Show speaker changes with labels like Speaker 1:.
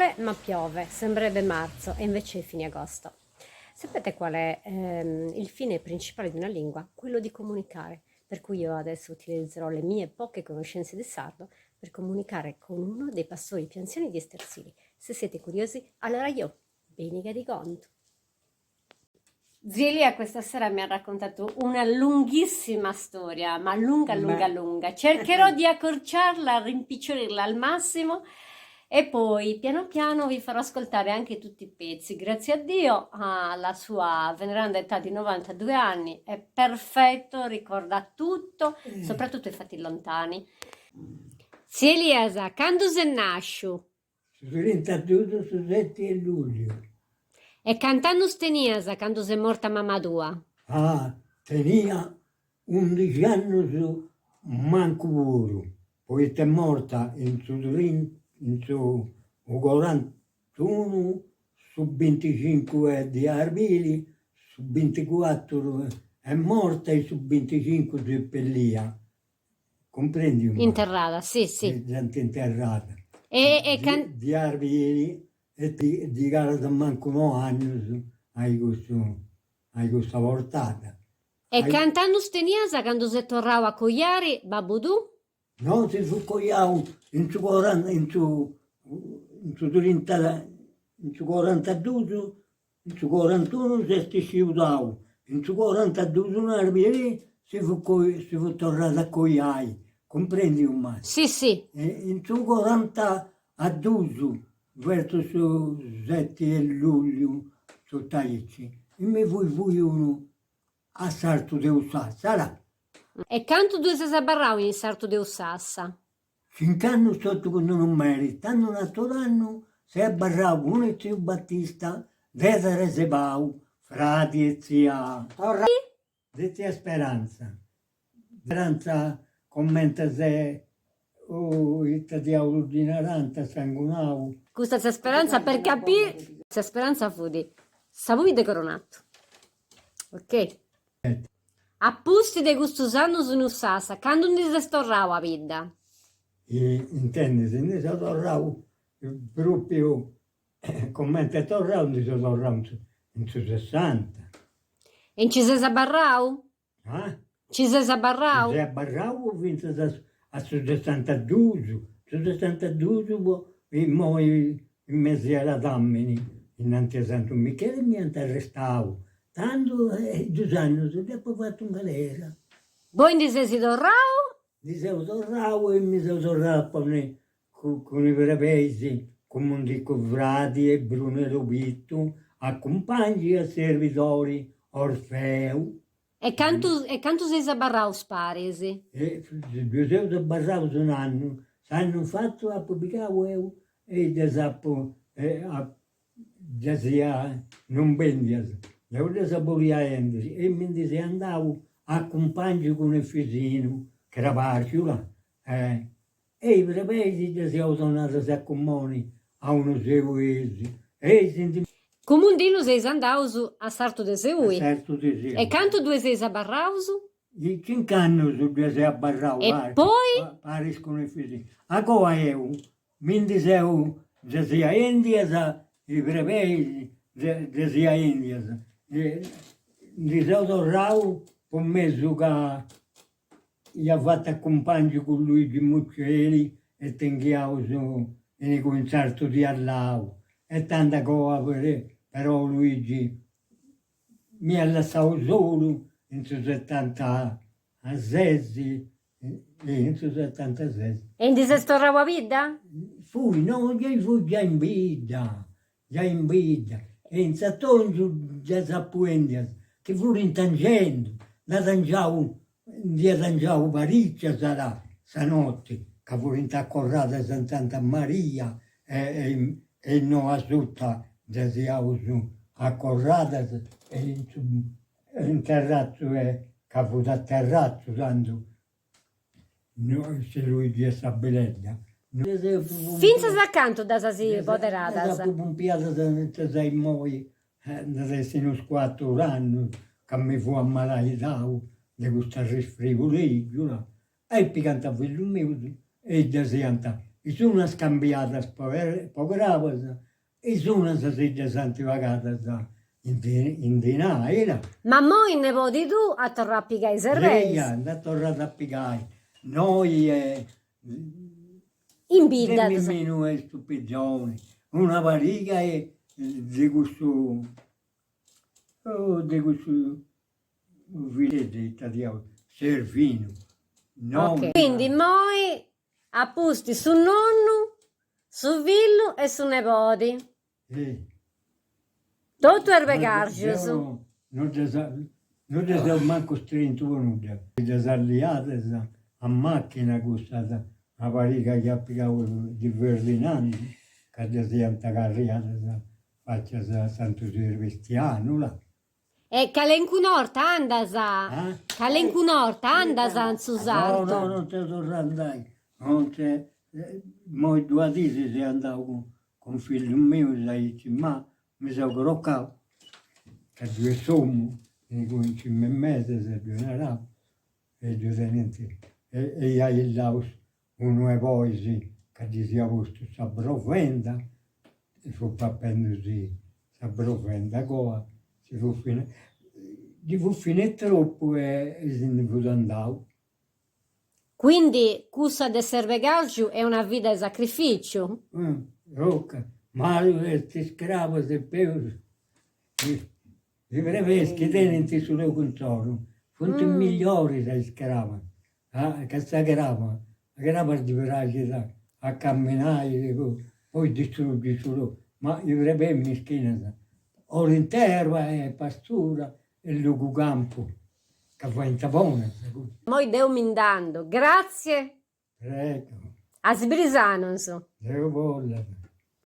Speaker 1: sole ma piove, sembrerebbe marzo e invece è fine agosto. Sapete qual è ehm, il fine principale di una lingua? Quello di comunicare, per cui io adesso utilizzerò le mie poche conoscenze di sardo per comunicare con uno dei pastori più anziani di Esterzili. Se siete curiosi, allora io, beniga di conto. Zia Elia questa sera mi ha raccontato una lunghissima storia, ma lunga, lunga, lunga. Cercherò di accorciarla, rimpicciolirla al massimo e poi piano piano vi farò ascoltare anche tutti i pezzi. Grazie a Dio, alla sua veneranda età di 92 anni, è perfetto, ricorda tutto, soprattutto i fatti lontani. Tziu Elias, candu ses nàsciu?
Speaker 2: Su trintadus su seti 'e lugliu.
Speaker 1: E cant'annus tenias candu s'est morta mama tua?
Speaker 2: Ah, tenia undixi annus mancu puru, poita est morta in su in su corantunu, su binticincu de arbili, su binticuaturu est morta e su binticincu sepellia Cumprendiu m'as?
Speaker 1: Interrada, si, si.
Speaker 2: Dd'ant interrada.
Speaker 1: E e can.
Speaker 2: Di arbili e ddi carat mancu no annus ai cussu ai cussa portada.
Speaker 1: E cant'annus tenias candu s'est torrau a coiari babbu tuu?
Speaker 2: No, si fut coiau in su coranta in su in su trinta in su corantadus In su corantunu s'est sciudau, in su corantadus in arbili si fut si fut torradu a coiai, cumprendiu m'as?
Speaker 1: Si si.
Speaker 2: In su corantadus, versu su seti 'e lugliu, totu aici, mi fui fuiu a sartu de Ussassa, là.
Speaker 1: E cantu ddue ses abarrau in sartu de Ussassa?
Speaker 2: Cinc'annus totu cun unu meri, tandu un'aturu annu seu abarrau cun tziu Battista de Teresa 'e Pau, fradi 'e tzia de tzia Speranza. Speranza comente se ita diaulu ddi narant sangunau.
Speaker 1: Custa tzia Speranza per capiri. Tzia Speranza fut sa pubi de Coronatu. Ok. A pustis de custus annus in Ussassa, candu ndi ses torrau a bidda?
Speaker 2: Intendis, ndi seu torrau propriu comente torrau ndi seu torrau in su sessanta.
Speaker 1: E nci ses abarrau?
Speaker 2: Ah?
Speaker 1: Nci ses abarrau?
Speaker 2: Nci seu abarrau fintzas a su sessantadus, su sessantadus po immoi in mesi 'e ladamini, innanti 'e Santu Micheli m'iant arrestau, tandu dus annus dd'apu fatu in galera.
Speaker 1: Poi ndi ses torrau?
Speaker 2: Ndi seu torrau e mi seu torrau a ponni cun is brebeis, cun Mundicu fradi e Brunu 'e Lobittu, a cumpangi e a serbidori Orfeu.
Speaker 1: E cantu e cantu seis abarraus paris?
Speaker 2: E ddui seus abarraus un'annu, s'annu infatu apu pigau eu e ddas apu ddas ia non bendias, deu ddas bolia 'endiri e mi ndi seu andau a cumpangiu cun Efisinu Crabargiu là E is brebeis ddas iaus donadas a cumoni a unu seuesu e is ndi.
Speaker 1: Cun Mundinu seis andaus a sartu de Seui.
Speaker 2: A sartu de Seui.
Speaker 1: E cantu ddue seis abarraus?
Speaker 2: Cinc'annus ddue seu abarrau
Speaker 1: E poi?
Speaker 2: Paris cun Efisinu. Agoa eu mi ndi seu ddas ia 'endias is brebeis ddas ia 'endias ndi seu torrau po mesu ca Ia fatu a cumpangiu cun Luigi Mucceri e tenghiaus inigu in sartu di Allau e tandu agoa però Luigi m'iat lassau solu in su setantases, in su setantases.
Speaker 1: E ndi ses torrau a bidda?
Speaker 2: Fui, no, gei fui giai in bidda, giai in bidda, e in s'atongiu ddas apu 'endias, chi furint tangendu, nd'at tangiau, nd'iat tangiau paricias là sa noti, ca furint acorradas in Santa Maria e e innoi asuta ddas iaus acorradas e in su in terratzu e ca fut a terratzu tandu Tziu Luigi 'e sa Biledda.
Speaker 1: Fintzas a cantu ddas as poderadas?
Speaker 2: Ddas apu pompiadas fintzas a immoi, nd'at essi unus cuaturu annus ca mi fua amalaidau de custu arresfriu legiu là, e pigant a fillus mius e ddas iant. Is unas cambiadas po po crabas, is unas si ddas ant pagadas in in dinai, là.
Speaker 1: Ma immoi nebodi tuu at torrau a pigai is erbeis.
Speaker 2: Eia, nd'at torradu a pigai. Noi e
Speaker 1: In bidda.
Speaker 2: De Miminu 'e su Pizoni, una pariga 'e de cussu de cussu fileddu ita diaulu, Servinu,
Speaker 1: no. Quindi immoi a pustis su nonnu, su fillu e su nebodi. Totu erbegarjus.
Speaker 2: Deu no ddas no ddas eus mancu strintu po nudda. Ddas at liadas a macchina cussas una pariga chi at pigau Di Ferdinandu ca ddas iant carriadas facias a Santu Sirbistianu là.
Speaker 1: E calencuna 'orta andas, calencuna 'orta andas in su sartu.
Speaker 2: No, no, non seu torrau a andai, non c'est, immoi duas diis seu andau cun cun fillus mius aici, ma mi seu crocau ca ddui est s'omu, inguni in cima 'e mesas, ddu narau, e ddu tenint, e ia illau unu 'e bois ca ddis ia postu sa brovenda e fut papendusi sa brovenda agoa si fut fine ddi fut fine tropu e si ndi fut andau.
Speaker 1: Quindi cussa de s'erbegarju est una vida 'e sacrificiu?
Speaker 2: Rocca, malu est is crabas e peus Is brebeis chi tenint su logu insoru funt miglioris a is crabas, ca sa craba, a craba ddi praxit a camminai, poi distrugit su logu, ma is brebeis mischinas 'olint erba e pastura e logu campu, ca faint bonas.
Speaker 1: Moi deu mi nd'andu, gratzie.
Speaker 2: Prego.
Speaker 1: A si biri sanus.
Speaker 2: Deus bollat.